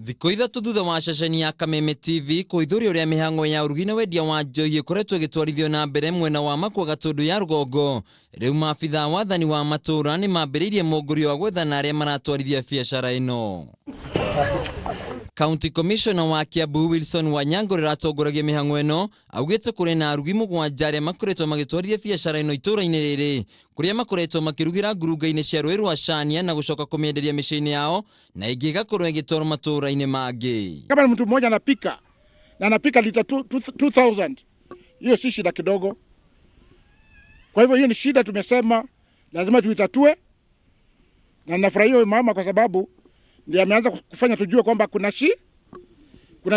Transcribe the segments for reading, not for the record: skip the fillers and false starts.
Thikũ 3 thutha wa ceceni ya Kameme TV kũhithũria ũrĩa mĩhang'o ya ũrugi na wendia wa njohi ĩkoretwo ĩgĩtwarithio na mbere mwena wa Makwa Gatũndũ ya rũgongo, rĩu maabitha a wathani wa matũũra nĩ mambĩrĩirie mũngũrio wa gwethana arĩa maratwarithia biacara ĩno. County Commissioner wa Kiambu Wilson Wanyango ũrĩa ũratongoragia mĩhang'o ĩno augĩte kũrĩ na arugi 7 arĩa makoretwo magĩtwarithia biacara ĩno itũũra-inĩ rĩrĩ, kũrĩa makoretwo makĩrugĩra ngurunga-inĩ cia rũĩ rwa Cania na gũcoka kũmĩenderia mĩciĩ-inĩ yao na ĩngĩ ĩgakorwo ĩgĩtwarwo matũũra-inĩ mangĩ. Kama ni mtu mmoja anapika na anapika lita 2000, hiyo si shida kidogo. Kwa hivyo hiyo ni shida tumesema lazima tuitatue, na nafurahia huyu mama kwa sababu ndiye ameanza kufanya tujue kwamba kuna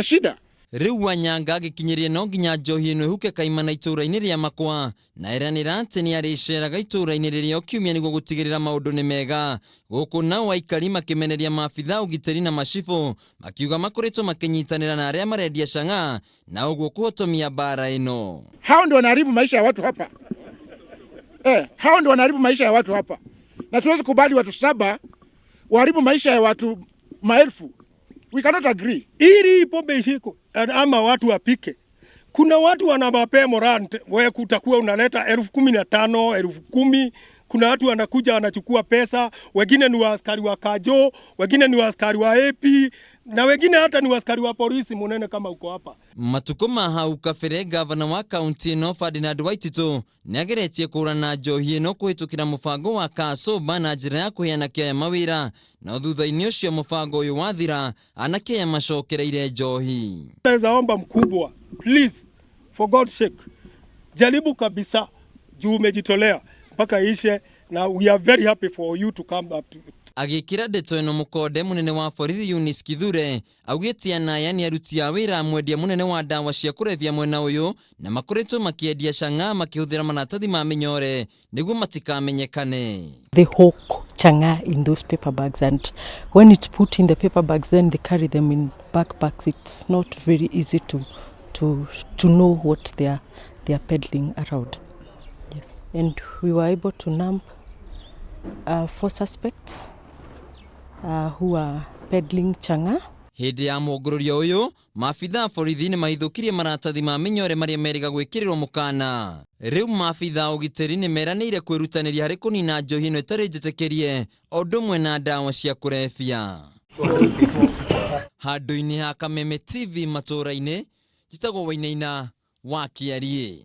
shida. Rĩu Wanyanga agĩkinyĩria no nginya njohi ĩno ĩhuke kaimana itũũra-inĩ rĩa Makwa na eranĩra atĩ nĩ arĩceraga itũũra-inĩ rĩrĩa o kiumia nĩguo gũtigĩrĩra maũndũ nĩ mega. Gũkũ nao aikari makĩmeneria maabitha ũgitĩri na macibũ makiuga makoretwo makĩnyitanĩra na arĩa marendia chang'aa na ũguo kũhotomia mbara ĩno. Hao ndio wanaharibu maisha ya watu hapa. Hao ndio wanaharibu maisha ya watu hapa. Na tuwezi kubali watu 7 waharibu maisha ya watu maelfu. We cannot agree. Ili pombe ishiko ama watu wapike. Kuna watu wana mapemo rant, wewe kutakuwa unaleta 15,000, 10,000. Kuna watu wanakuja wanachukua pesa, wengine ni waaskari wa Kajo, wengine ni waaskari wa AP na wengine hata ni waaskari wa polisi munene kama uko hapa. Matukũ ma hau kabere gavana wa kaunti ĩno Ferdinand Waititu nĩageretie kũũrana njohi ĩno kũhĩtũkĩra mũbango wa Kasoba na njĩra ya kũhe anake aya mawĩra, no thutha-inĩ ũcio mũbango ũyũ wathira anake aya macokereire njohi. Naweza omba mkubwa, please, for God's sake, jaribu kabisa juu umejitolea mpaka ishe, na we are very happy for you to come up to. Agĩkĩra ndeto ĩno mũkonde mũnene wa borithi Eunice Kithure augĩte anaya nĩ aruti a wĩra mwendia mũnene wa ndawa cia kũrebia mwena ũyũ na makoretwo makĩendia chang'aa makĩhũthĩra maratathi ma mĩnyore nĩguo matikamenyekane. They hawk chang'aa in those paper bags, and when it's put in the paper bags, then they carry them in backpacks. It's not very easy to know what they are peddling around. Yes. And we were able to nab 4 suspects who are peddling chang'aa. Hĩndĩ ya mũngũrũrio ũyũ, maabitha a borithi nĩ mahithũkirie maratathi ma mĩnyore marĩa merĩga gwĩkĩrĩrwo mũkana. Rĩu maabitha a ũgitĩri nĩ meranĩire kwĩrutanĩria harĩ kũnina njohi ĩno ĩtarĩ njĩtĩkĩrie o ũndũ ũmwe na ndawa cia kũrebia. Handũ-inĩ ha Kameme TV matũũra-inĩ, njĩtagwo Wainaina wa Kĩariĩ.